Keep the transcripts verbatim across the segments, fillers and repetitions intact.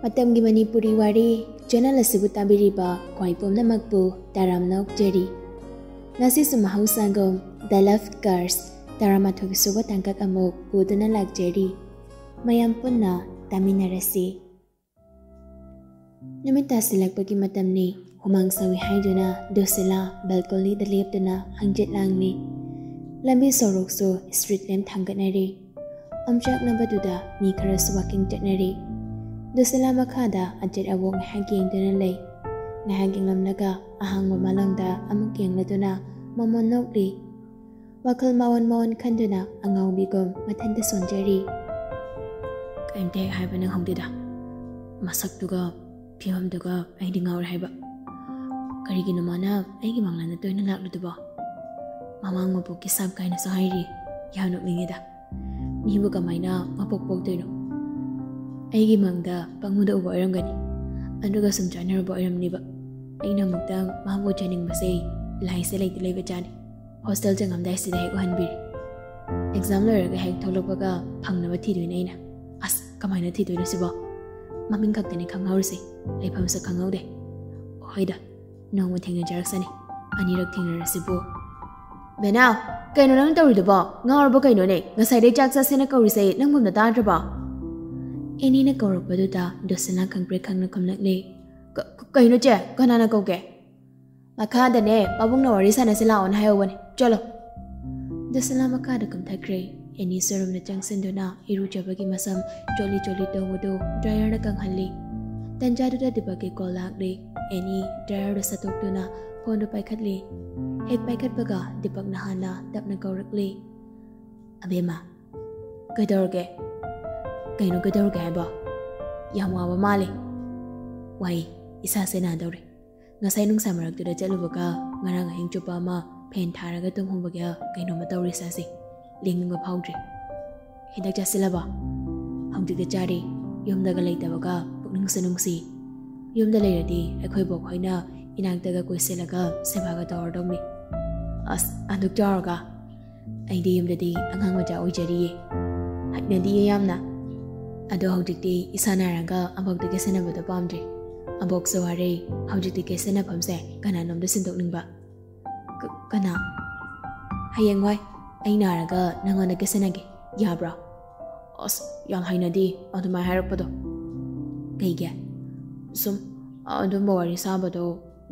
ꯃꯇꯝꯒꯤ ꯃꯅꯤꯄꯨꯔꯤ ꯋꯥꯔꯤ ꯆꯦꯅꯦꯜ ꯑꯁꯤꯕꯨ ꯇꯥꯕꯤꯔꯤꯕ ꯈ꯭ꯋꯥꯏ ꯄꯨꯝꯅꯃꯛꯄꯨ ꯇꯔꯥꯝꯅ ꯑꯣꯛꯆꯔꯤ꯫ ꯉꯁꯤꯁꯨ ꯃꯍꯧꯁꯥꯒꯨꯝ The Love Curse ꯇꯔꯥꯃꯥꯊꯣꯏ ꯁꯨꯕ ꯇꯥꯡꯀꯛ ꯑꯃꯨꯛ ꯄꯨꯗꯨꯅ ꯂꯥꯛꯆꯔꯤ꯫ ꯃꯌꯥꯝ ꯄꯨꯟꯅ ꯇꯥꯃꯤꯟꯅꯔꯁꯤ꯫ ꯅꯨꯃꯤꯠ ꯇꯥꯁꯤꯜꯂꯛꯄꯒꯤ ꯃꯇꯝꯅꯤ꯫ ꯍꯨꯃꯥꯡ ꯁꯧꯏ ꯍꯥꯏꯗꯨꯅ ꯗꯨꯁꯤꯂꯥ ꯕꯦꯜꯀꯣꯅꯤꯗ ꯂꯦꯞꯇꯨꯅ ꯍꯪꯆꯤꯠ ꯂꯥꯡꯂꯤ꯫ ꯂꯝꯕꯤ ꯁꯣꯔꯣꯛꯁꯨ ꯁ꯭ꯇ꯭ꯔꯤꯠ ꯂꯦꯝꯞ ꯊꯥꯡꯒꯠꯅꯔꯤ꯫ ꯑꯣꯝꯆꯥꯛꯅꯕꯗꯨꯗ ꯃꯤ ꯈꯔꯁꯨ ꯋꯥꯀꯤꯡ ꯆꯠꯅꯔꯤ꯫ ꯗꯨꯁꯤꯂꯥ ꯃꯈꯥꯗ ꯑꯆꯦꯠ ꯑꯋꯣꯛ ꯉꯥꯏꯍꯥꯛ ꯌꯦꯡꯗꯨꯅ ꯂꯩ꯫ ꯉꯥꯏꯍꯥꯛ ꯌꯦꯡꯂꯝꯂꯒ ꯑꯍꯥꯡꯕ ꯃꯥꯂꯪꯗ ꯑꯃꯨꯛ ꯌꯦꯡꯂꯗꯨꯅ ꯃꯃꯣꯟ ꯅꯣꯛꯂꯤ꯫ ꯋꯥꯈꯜ ꯃꯑꯣꯟ ꯃꯑꯣꯟ ꯈꯟꯗꯨꯅ ꯑꯉꯥꯎꯕꯤꯒꯨꯝ ꯃꯊꯟꯇ ꯁꯣꯟꯖꯔꯤ꯫ ꯀꯔꯤꯝꯇ ꯍꯦꯛ ꯍꯥꯏꯕ ꯅꯪꯍꯧꯗꯦꯗ꯫ ꯃꯁꯛꯇꯨꯒ ꯐꯤꯕꯝꯗꯨꯒ ꯑꯩꯗꯤ ꯉꯥꯎꯔꯦ ꯍꯥꯏꯕ꯫ ꯀꯔꯤꯒꯤꯅꯣ ꯃꯥꯅ ꯑꯩꯒꯤ ꯃꯪꯂꯥꯟꯗ ꯇꯣꯏꯅ ꯂꯥꯛꯂꯤꯗꯨꯕꯣ? ꯃꯃꯥꯡ ꯃꯄꯣꯛꯀꯤ ꯁꯥꯞ ꯀꯥꯏꯅꯁꯨ ꯍꯥꯏꯔꯤ꯫ ꯌꯥꯝ ꯅꯣꯛꯅꯤꯡꯉꯦꯗ꯫ ꯃꯤꯕꯨ ꯀꯃꯥꯏꯅ ꯃꯄꯣꯛ ꯄꯣꯛꯇꯣꯏꯅꯣ? ꯑꯩꯒꯤ ꯃꯪꯗ ꯄꯪꯎꯗ ꯎꯕ ꯑꯣꯏꯔꯝꯒꯅꯤ꯫ ꯑꯗꯨꯒ ꯁꯨꯝ ꯆꯥꯟꯅꯔꯨꯕ ꯑꯣꯏꯔꯝꯅꯤꯕ꯫ ꯑꯩꯅ ꯑꯃꯨꯛꯇꯪ ꯃꯥꯕꯨ ꯎꯖꯅꯤꯡꯕꯁꯦ ꯂꯥꯏꯁꯦ ꯂꯩꯇ ꯂꯩꯕ ꯆꯥꯅꯤ꯫ ꯍꯣꯁꯇꯦꯜ ꯆꯪꯉꯝꯗꯥꯏꯁꯤꯗ ꯍꯦꯛ ꯎꯍꯟꯕꯤꯔꯤ꯫ ꯑꯦꯛꯖꯥꯝ ꯂꯣꯏꯔꯒ ꯍꯦꯛ ꯊꯣꯛꯂꯛꯄꯒ ꯐꯪꯅꯕ ꯊꯤꯗꯣꯏꯅꯦ ꯑꯩꯅ꯫ ꯑꯁ, ꯀꯃꯥꯏꯅ ꯊꯤꯗꯣꯏꯅꯣ ꯁꯤꯕꯣ? ꯃꯃꯤꯡ ꯈꯛꯇꯅꯤ ꯈꯪꯍꯧꯔꯤꯁꯦ, ꯂꯩꯐꯝꯁꯨ ꯈꯪꯍꯧꯗꯦ꯫ ꯍꯣꯏꯗ, ꯅꯣꯡꯃ ꯊꯦꯡꯅꯖꯔꯛꯁꯅꯤ꯫ ꯑꯅꯤꯔꯛ ꯊꯦꯡꯅꯔꯁꯤꯕꯨ꯫ ꯕꯦꯅꯥꯎ, ꯀꯩꯅꯣ ꯅꯪ ꯇꯧꯔꯤꯗꯨꯕꯣ? ꯉꯥꯎꯔꯕ ꯀꯩꯅꯣꯅꯦ? ꯉꯁꯥꯏꯗꯩ ꯆꯥꯛ ꯆꯥꯁꯦꯅ ꯀꯧꯔꯤꯁꯦ ꯅꯪ ꯃꯨꯟꯅ ꯇꯥꯗ꯭ꯔꯕꯣ? ꯑꯦꯅꯤꯅ ꯀꯧꯔꯛꯄꯗꯨꯗ ꯗꯣꯁꯅꯥ ꯈꯪꯄ꯭ꯔꯦꯛ ꯈꯪꯅ ꯈꯨꯝꯂꯛꯂꯦ꯫ "ꯀ-, ꯀ-, ꯀꯩꯅꯣ ꯆꯦ? ꯀꯅꯥꯅ ꯀꯧꯒꯦ?" "ꯃꯈꯥꯗꯅꯦ, ꯄꯥꯕꯨꯡꯅ ꯋꯥꯔꯤ ꯁꯥꯟꯅꯁꯤ ꯂꯥꯛꯑꯣꯅ ꯍꯥꯏꯍꯧꯕꯅꯦ꯫ ꯆꯠꯂꯣ꯫" ꯗꯣꯁꯅꯥ ꯃꯈꯥꯗ ꯀꯨꯝꯊꯈ꯭ꯔꯦ꯫ ꯑꯦꯅꯤ ꯁꯣꯔꯨꯝꯗ ꯆꯪꯁꯤꯟꯗꯨꯅ ꯏꯔꯨꯖꯕꯒꯤ ꯃꯁꯝ ꯆꯣꯠꯂꯤ ꯆꯣꯠꯂꯤ ꯇꯧꯕꯗꯨ ꯗ꯭ꯔꯥꯏꯌꯔꯅ ꯀꯪꯍꯜꯂꯤ꯫ ꯇꯟꯖꯥꯗꯨꯗ ꯗꯤꯄꯛꯀꯤ ꯀꯣꯜ ꯂꯥꯛꯂꯤ꯫ ꯑꯦꯅꯤ ꯗ꯭ꯔꯥꯏꯌꯔꯗꯨ ꯁꯠꯇꯣꯛꯇꯨꯅ ꯐꯣꯟꯗꯨ ꯄꯥꯏꯈꯠꯂꯤ꯫ ꯍꯦꯛ ꯄꯥꯏꯈꯠꯄꯒ ꯗꯤꯄꯛꯅ ꯍꯥꯟꯅ ꯇꯞꯅ ꯀꯧꯔꯛꯂꯤ꯫ "ꯑꯕꯦꯝꯃ, ꯀꯩꯗꯧꯔꯒꯦ?" "ꯀꯩꯅꯣ ꯀꯩꯗꯧꯔꯒꯦ ꯍꯥꯏꯕꯣ? ꯌꯥꯝ ꯋꯥꯕ ꯃꯥꯜꯂꯦ꯫" "ꯋꯥꯏ, ꯏꯁꯥꯁꯦ ꯅꯥꯗꯧꯔꯦ꯫ ꯉꯁꯥꯏ ꯅꯨꯡꯁꯥ ꯃꯔꯛꯇꯨꯗ ꯆꯠꯂꯨꯕꯒ ꯉꯔꯥꯡ ꯑꯍꯤꯡ ꯆꯨꯞꯄ ꯑꯃ ꯐꯦꯟ ꯊꯥꯔꯒ ꯇꯨꯝꯍꯧꯕꯒ ꯀꯩꯅꯣꯝꯃ ꯇꯧꯔꯦ ꯏꯁꯥꯁꯦ꯫ ꯂꯦꯡꯅꯤꯡꯕ ꯐꯥꯎꯗ꯭ꯔꯦ꯫" "ꯍꯤꯗꯥꯛ ꯆꯥꯁꯤꯜꯂꯕꯣ?" "ꯍꯧꯖꯤꯛꯇ ꯆꯥꯔꯤ꯫ ꯌꯨꯝꯗꯒ ꯂꯩꯇꯕꯒ ꯄꯨꯛꯅꯤꯡꯁꯨ ꯅꯨꯡꯁꯤ꯫ ꯌꯨꯝꯗ ꯂꯩꯔꯗꯤ ꯑꯩꯈꯣꯏ ꯕꯣꯛ ꯍꯣꯏꯅ ꯏꯅꯥꯛꯇꯒ ꯀꯣꯏꯁꯤꯜꯂꯒ ꯁꯦꯕꯥꯒ ꯇꯧꯔꯗꯧꯅꯤ꯫" "ꯑꯁ, ꯑꯗꯨꯛ ꯆꯥꯎꯔꯒ?" "ꯑꯩꯗꯤ ꯌꯨꯝꯗꯗꯤ ꯑꯉꯥꯡ ꯃꯆꯥ ꯑꯣꯏꯖꯔꯤꯌꯦ꯫" "ꯍꯩꯅꯗꯤꯌꯦ ꯌꯥꯝꯅ꯫" ꯑꯗꯣ ꯍꯧꯖꯤꯛꯇꯤ ꯏꯁꯥ ꯅꯥꯔꯒ ꯑꯕꯣꯛꯇ ꯀꯦꯁꯟꯅꯕꯗꯣ ꯄꯥꯝꯗ꯭ꯔꯦ꯫ ꯑꯕꯣꯛꯁꯨ ꯋꯥꯔꯦ꯫ ꯍꯧꯖꯤꯛꯇꯤ ꯀꯦꯁꯟꯅꯐꯝꯁꯦ ꯀꯅꯥꯅꯣꯝꯗ ꯁꯤꯟꯗꯣꯛꯅꯤꯡꯕ꯫ ꯀ-, ꯀꯅꯥ? ꯍꯌꯦꯡꯋꯥꯏ ꯑꯩ ꯅꯥꯔꯒ ꯅꯪꯉꯣꯟꯗ ꯀꯦꯁꯟꯅꯒꯦ, ꯌꯥꯕ꯭ꯔꯣ? ꯑꯁ, ꯌꯥꯝ ꯍꯩꯅꯗꯦ ꯑꯗꯨꯃꯥꯏ ꯍꯥꯏꯔꯛꯄꯗꯣ꯫ ꯀꯩꯒꯤ? ꯁꯨꯝ ꯑꯗꯨꯝꯕ ꯋꯥꯔꯤ ꯁꯥꯕꯗꯣ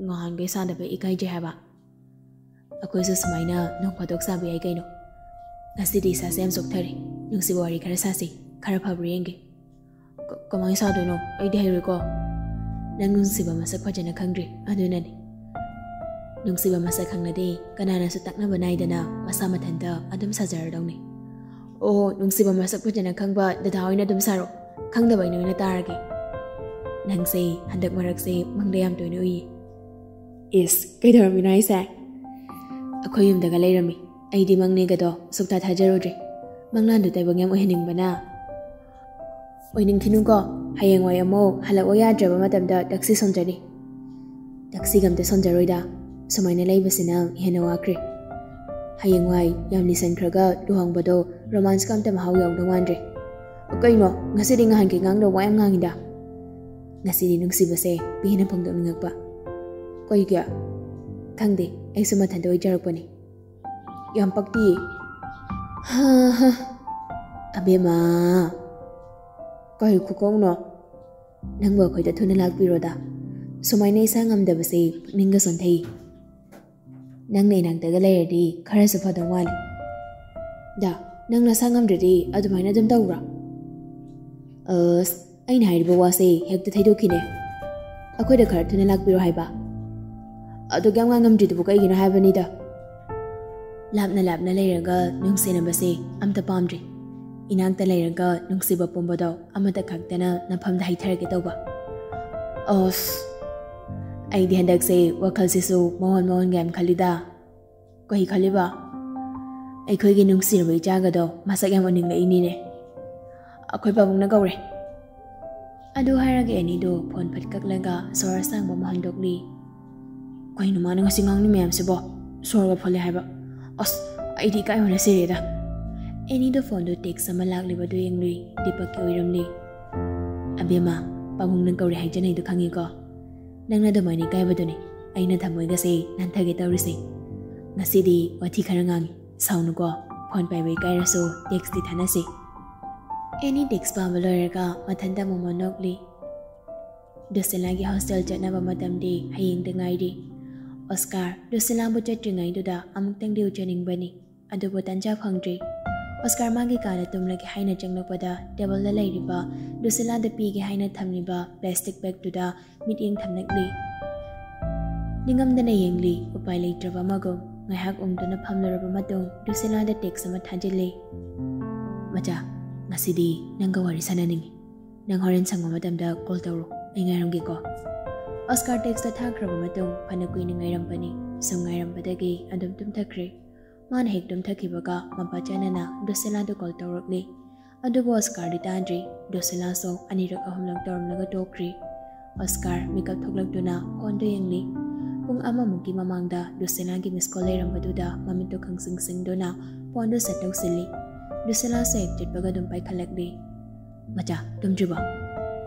ꯉꯍꯥꯟꯈꯩ ꯁꯥꯗꯕ ꯏꯀꯥꯏꯖꯩ ꯍꯥꯏꯕ꯫ ꯑꯩꯈꯣꯏꯁꯨ ꯁꯨꯃꯥꯏꯅ ꯅꯣꯡ ꯐꯥꯗꯣꯛ ꯁꯥꯕ ꯌꯥꯏ ꯀꯩꯅꯣ꯫ ꯉꯁꯤꯗꯤ ꯏꯁꯥꯁꯦ ꯌꯥꯝ ꯆꯣꯛꯊꯔꯦ꯫ ꯅꯨꯡꯁꯤꯕ ꯋꯥꯔꯤ ꯈꯔ ꯁꯥꯁꯤ, ꯈꯔ ꯐꯕ꯭ꯔꯥ ꯌꯦꯡꯒꯦ꯫ ꯀ-, ꯀꯃꯥꯏꯅ ꯁꯥꯗꯣꯏꯅꯣ? ꯑꯩꯗꯤ ꯍꯩꯔꯣꯏꯀꯣ꯫ ꯅꯪ ꯅꯨꯡꯁꯤꯕ ꯃꯁꯛ ꯐꯖꯅ ꯈꯪꯗ꯭ꯔꯤ, ꯑꯗꯨꯅꯅꯤ꯫ ꯅꯨꯡꯁꯤꯕ ꯃꯁꯛ ꯈꯪꯂꯗꯤ ꯀꯅꯥꯅꯁꯨ ꯇꯛꯅꯕ ꯅꯥꯏꯗꯅ ꯃꯁꯥ ꯃꯊꯟꯇ ꯑꯗꯨꯝ ꯁꯥꯖꯔꯗꯧꯅꯤ꯫ ꯑꯣ, ꯅꯨꯡꯁꯤꯕ ꯃꯁꯛ ꯐꯖꯅ ꯈꯪꯕ ꯗꯗꯥ ꯑꯣꯏꯅ ꯑꯗꯨꯝ ꯁꯥꯔꯣ꯫ ꯈꯪꯗꯕ ꯑꯩꯅ ꯑꯣꯏꯅ ꯇꯥꯔꯒꯦ꯫ ꯅꯪꯁꯦ ꯍꯟꯗꯛ ꯃꯔꯛꯁꯦ ꯃꯪꯗ ꯌꯥꯝ ꯇꯣꯏꯅ ꯎꯏꯌꯦ꯫ ꯏꯁ, ꯀꯩꯗꯧꯔꯝꯃꯤꯅꯣ ꯍꯥꯏꯁꯦ? ꯑꯩꯈꯣꯏ ꯌꯨꯝꯗꯒ ꯂꯩꯔꯝꯃꯤ꯫ ꯑꯩꯗꯤ ꯃꯪꯅꯦꯒꯗꯣ ꯁꯨꯛꯊꯥ ꯊꯥꯖꯔꯨꯗ꯭ꯔꯦ꯫ ꯃꯪꯂꯥꯟꯗꯣ ꯇꯥꯏꯕꯪ ꯌꯥꯝ ꯑꯣꯏꯍꯟꯅꯤꯡꯕꯅ꯫ ꯑꯣꯏꯅꯤꯡꯈꯤꯅꯨꯀꯣ, ꯍꯌꯦꯡꯋꯥꯏ ꯑꯃꯨꯛ ꯍꯜꯂꯛꯑꯣ ꯌꯥꯗ꯭ꯔꯕ ꯃꯇꯝꯗ ꯇꯛꯁꯤ ꯁꯣꯟꯖꯅꯤ꯫ ꯇꯛꯁꯤꯒ ꯑꯝꯇ ꯁꯣꯟꯖꯔꯣꯏꯗ, ꯁꯨꯃꯥꯏꯅ ꯂꯩꯕꯁꯤꯅ ꯍꯦꯟꯅ ꯋꯥꯈ꯭ꯔꯦ꯫ ꯍꯌꯦꯡꯋꯥꯏ ꯌꯥꯝ ꯂꯤꯁꯟꯈ꯭ꯔꯒ ꯂꯨꯍꯣꯡꯕꯗꯣ ꯔꯣꯃꯥꯟꯁꯀ ꯑꯝꯇ ꯃꯍꯥꯎ ꯌꯥꯎꯗꯧ ꯃꯥꯟꯗ꯭ꯔꯦ꯫ ꯀꯩꯅꯣ, ꯉꯁꯤꯗꯤ ꯉꯍꯥꯟꯒꯤ ꯉꯥꯡꯗ ꯋꯥ ꯌꯥꯝ ꯉꯥꯡꯉꯤꯗ꯫ ꯉꯁꯤꯗꯤ ꯅꯨꯡꯁꯤꯕꯁꯦ ꯄꯦꯟꯅ ꯐꯣꯡꯗꯣꯛꯅꯤꯡꯉꯛꯄ꯫ ꯀꯩꯒꯤ? ꯈꯪꯗꯦ, ꯑꯩꯁꯨ ꯃꯊꯟꯇ ꯑꯣꯏꯖꯔꯛꯄꯅꯤ꯫ ꯌꯥꯝ ꯄꯛꯇꯤꯌꯦ꯫ ꯍꯥ, ꯍꯥ꯫ ꯑꯕꯦꯝꯃ, ꯀꯩ ꯈꯨꯀꯧꯅꯣ? ꯅꯪꯕꯨ ꯑꯩꯈꯣꯏꯗ ꯊꯨꯅ ꯂꯥꯛꯄꯤꯔꯣꯗ꯫ ꯁꯨꯃꯥꯏꯅ ꯏꯁꯥ ꯉꯝꯗꯕꯁꯦ ꯄꯨꯛꯅꯤꯡꯒ ꯁꯣꯟꯊꯩ꯫ ꯅꯪꯅ ꯏꯅꯥꯛꯇꯒ ꯂꯩꯔꯗꯤ ꯈꯔꯁꯨ ꯐꯗꯧ ꯃꯥꯜꯂꯦ꯫ ꯗꯥ, ꯅꯪ ꯅꯁꯥ ꯉꯝꯗ꯭ꯔꯗꯤ ꯑꯗꯨꯃꯥꯏꯅ ꯑꯗꯨꯝ ꯇꯧꯕ꯭ꯔꯥ? ꯑꯁ, ꯑꯩꯅ ꯍꯥꯏꯔꯤꯕ ꯋꯥꯁꯦ ꯍꯦꯛꯇ ꯊꯩꯗꯣꯛꯈꯤꯅꯦ꯫ ꯑꯩꯈꯣꯏꯗ ꯈꯔ ꯊꯨꯅ ꯂꯥꯛꯄꯤꯔꯣ ꯍꯥꯏꯕ꯫ ꯑꯗꯨꯛ ꯌꯥꯝ ꯉꯥꯏ ꯉꯝꯗ꯭ꯔꯤꯗꯨꯕꯨ ꯀꯩꯒꯤꯅꯣ ꯍꯥꯏꯕꯅꯤꯗ꯫ ꯂꯥꯞꯅ ꯂꯥꯞꯅ ꯂꯩꯔꯒ ꯅꯨꯡꯁꯤꯅꯕꯁꯦ ꯑꯝꯇ ꯄꯥꯝꯗ꯭ꯔꯦ꯫ ꯏꯅꯥꯛꯇ ꯂꯩꯔꯒ ꯅꯨꯡꯁꯤꯕ ꯄꯨꯝꯕꯗꯣ ꯑꯃꯠꯇ ꯈꯛꯇꯅ ꯅꯐꯝꯗ ꯍꯩꯊꯔꯒꯦ ꯇꯧꯕ꯫ ꯑꯁ, ꯑꯩꯗꯤ ꯍꯟꯗꯛꯁꯦ ꯋꯥꯈꯜꯁꯤꯁꯨ ꯃꯑꯣꯟ ꯃꯑꯣꯟꯒ ꯌꯥꯝ ꯈꯜꯂꯤꯗ꯫ ꯀꯩ ꯈꯜꯂꯤꯕ? ꯑꯩꯈꯣꯏꯒꯤ ꯅꯨꯡꯁꯤꯔꯕ ꯏꯆꯥꯒꯗꯣ ꯃꯁꯛ ꯌꯥꯝ ꯎꯅꯤꯡꯂꯛꯏꯅꯤꯅꯦ꯫ ꯑꯩꯈꯣꯏ ꯄꯥꯕꯨꯡꯅ ꯀꯧꯔꯦ꯫ ꯑꯗꯨ ꯍꯥꯏꯔꯒ ꯑꯦꯅꯤꯗꯣ ꯐꯣꯟ ꯐꯠ ꯀꯛꯂꯒ ꯁꯣꯔ ꯑꯁꯥꯡꯕ ꯑꯃ ꯍꯟꯗꯣꯛꯂꯤ꯫ ꯀꯩꯅꯣ ꯃꯥꯅ ꯉꯁꯤ ꯉꯥꯡꯂꯤ ꯃꯌꯥꯝꯁꯤꯕꯣ? ꯁꯣꯔꯒ ꯐꯨꯜꯂꯦ ꯍꯥꯏꯕ꯫ ꯑꯁ, ꯑꯩꯗꯤ ꯏꯀꯥꯏꯕꯅ ꯁꯤꯔꯦꯗ꯫ ꯑꯦꯅꯤꯗ ꯐꯣꯟꯗꯨ ꯇꯦꯛꯁ ꯑꯃ ꯂꯥꯛꯂꯤꯕꯗꯨ ꯌꯦꯡꯂꯨꯏ꯫ ꯗꯤꯄꯛꯀꯤ ꯑꯣꯏꯔꯝꯂꯤ꯫ "ꯑꯕꯦꯝꯃ, ꯄꯥꯕꯨꯡ ꯅꯪ ꯀꯧꯔꯦ ꯍꯥꯏꯖꯅꯩꯗꯨ ꯈꯪꯉꯤꯀꯣ? ꯅꯪꯅ ꯑꯗꯨꯃꯥꯏꯅ ꯏꯀꯥꯏꯕꯗꯨꯅꯤ ꯑꯩꯅ ꯊꯃꯣꯏꯒꯁꯦ ꯅꯥꯟꯊꯒꯦ ꯇꯧꯔꯤꯁꯦ꯫ ꯉꯁꯤꯗꯤ ꯋꯥꯊꯤ ꯈꯔ ꯉꯥꯡꯉꯤ, ꯁꯥꯎꯅꯨꯀꯣ꯫ ꯐꯣꯟ ꯄꯥꯏꯕ ꯏꯀꯥꯏꯔꯁꯨ ꯇꯦꯛꯁꯇꯤ ꯊꯥꯅꯁꯤ꯫" ꯑꯦꯅꯤ ꯇꯦꯛꯁ ꯄꯥꯕ ꯂꯣꯏꯔꯒ ꯃꯊꯟꯇ ꯃꯣꯃꯣꯟ ꯅꯣꯛꯂꯤ꯫ ꯗꯨꯁꯤꯂꯥꯒꯤ ꯍꯣꯁꯇꯦꯜ ꯆꯠꯅꯕ ꯃꯇꯝꯗꯤ ꯍꯌꯦꯡꯗ ꯉꯥꯏꯔꯤ꯫ "ꯑꯣꯁꯀꯥꯔ, ꯗꯨꯁꯤꯂꯥꯕꯨ ꯆꯠꯇ꯭ꯔꯤꯉꯩꯗꯨꯗ ꯑꯃꯨꯛꯇꯪꯗꯤ ꯎꯖꯅꯤꯡꯕꯅꯤ, ꯑꯗꯨꯕꯨ ꯇꯟꯖꯥ ꯐꯪꯗ꯭ꯔꯤ꯫" ꯑꯣꯁꯀꯥꯔ ꯃꯥꯒꯤ ꯀꯥꯗ ꯇꯨꯝꯂꯒꯦ ꯍꯥꯏꯅ ꯆꯪꯂꯛꯄꯗ, ꯇꯦꯕꯜꯗ ꯂꯩꯔꯤꯕ ꯗꯨꯁꯤꯂꯥꯗ ꯄꯤꯒꯦ ꯍꯥꯏꯅ ꯊꯝꯂꯤꯕ ꯄ꯭ꯂꯥꯁꯇꯤꯛ ꯕꯦꯒꯇꯨꯗ ꯃꯤꯠꯌꯦꯡ ꯊꯝꯂꯛꯂꯤ꯫ ꯅꯤꯡꯉꯝꯗꯅ ꯌꯦꯡꯂꯤ, ꯎꯄꯥꯏ ꯂꯩꯇ꯭ꯔꯕ ꯑꯃꯒꯨꯝ꯫ ꯉꯥꯏꯍꯥꯛ ꯎꯪꯗꯨꯅ ꯐꯝꯂꯨꯔꯕ ꯃꯇꯨꯡ ꯗꯨꯁꯤꯂꯥꯗ ꯇꯦꯛꯁ ꯑꯃ ꯊꯥꯖꯤꯜꯂꯤ꯫ "ꯃꯆꯥ, ꯉꯁꯤꯗꯤ ꯅꯪꯒ ꯋꯥꯔꯤ ꯁꯥꯟꯅꯅꯤꯡꯉꯤ꯫ ꯅꯪ ꯍꯣꯔꯦꯟ ꯁꯪꯕ ꯃꯇꯝꯗ ꯀꯣꯜ ꯇꯧꯔꯣ, ꯑꯩ ꯉꯥꯏꯔꯝꯒꯦꯀꯣ꯫" ꯑꯣꯁꯀꯥꯔ ꯇꯦꯛꯁꯇ ꯊꯥꯈ꯭ꯔꯕ ꯃꯇꯨꯡ ꯐꯅ ꯀꯨꯏꯅ ꯉꯥꯏꯔꯝꯕꯅꯤ꯫ ꯁꯨꯝ ꯉꯥꯏꯔꯝꯕꯗꯒꯤ ꯑꯗꯨꯝ ꯇꯨꯝꯊꯈ꯭ꯔꯦ꯫ ꯃꯥꯅ ꯍꯦꯛ ꯇꯨꯝꯊꯈꯤꯕꯒ ꯃꯄꯥ ꯆꯥꯅꯅ ꯗꯨꯁꯤꯂꯥꯗ ꯀꯣꯜ ꯇꯧꯔꯛꯂꯤ꯫ ꯑꯗꯨꯕꯨ ꯑꯣꯁꯀꯥꯔꯗꯤ ꯇꯥꯗ꯭ꯔꯤ꯫ ꯗꯨꯁꯤꯂꯥꯁꯨ ꯑꯅꯤꯔꯛ ꯑꯍꯨꯝꯂꯛ ꯇꯧꯔꯝꯂꯒ ꯇꯣꯛꯈ꯭ꯔꯤ꯫ ꯑꯣꯁꯀꯥꯔ ꯃꯤꯀꯞ ꯊꯣꯛꯂꯛꯇꯨꯅ ꯐꯣꯟꯗꯨ ꯌꯦꯡꯂꯤ꯫ ꯄꯨꯡ ꯑꯃꯃꯨꯛꯀꯤ ꯃꯃꯥꯡꯗ ꯗꯨꯁꯤꯂꯥꯒꯤ ꯃꯤꯁ ꯀꯣꯜ ꯂꯩꯔꯝꯕꯗꯨꯗ ꯃꯃꯤꯠꯇꯨ ꯈꯪꯁꯤꯡ ꯁꯤꯡꯗꯨꯅ ꯐꯣꯟꯗꯨ ꯁꯠ ꯇꯧꯁꯤꯜꯂꯤ꯫ ꯗꯨꯁꯤꯂꯥꯁꯨ ꯍꯦꯛ ꯆꯠꯄꯒ ꯑꯗꯨꯝ ꯄꯥꯏꯈꯠꯂꯛꯂꯤ꯫ "ꯃꯆꯥ, ꯇꯨꯝꯗ꯭ꯔꯤꯕꯣ?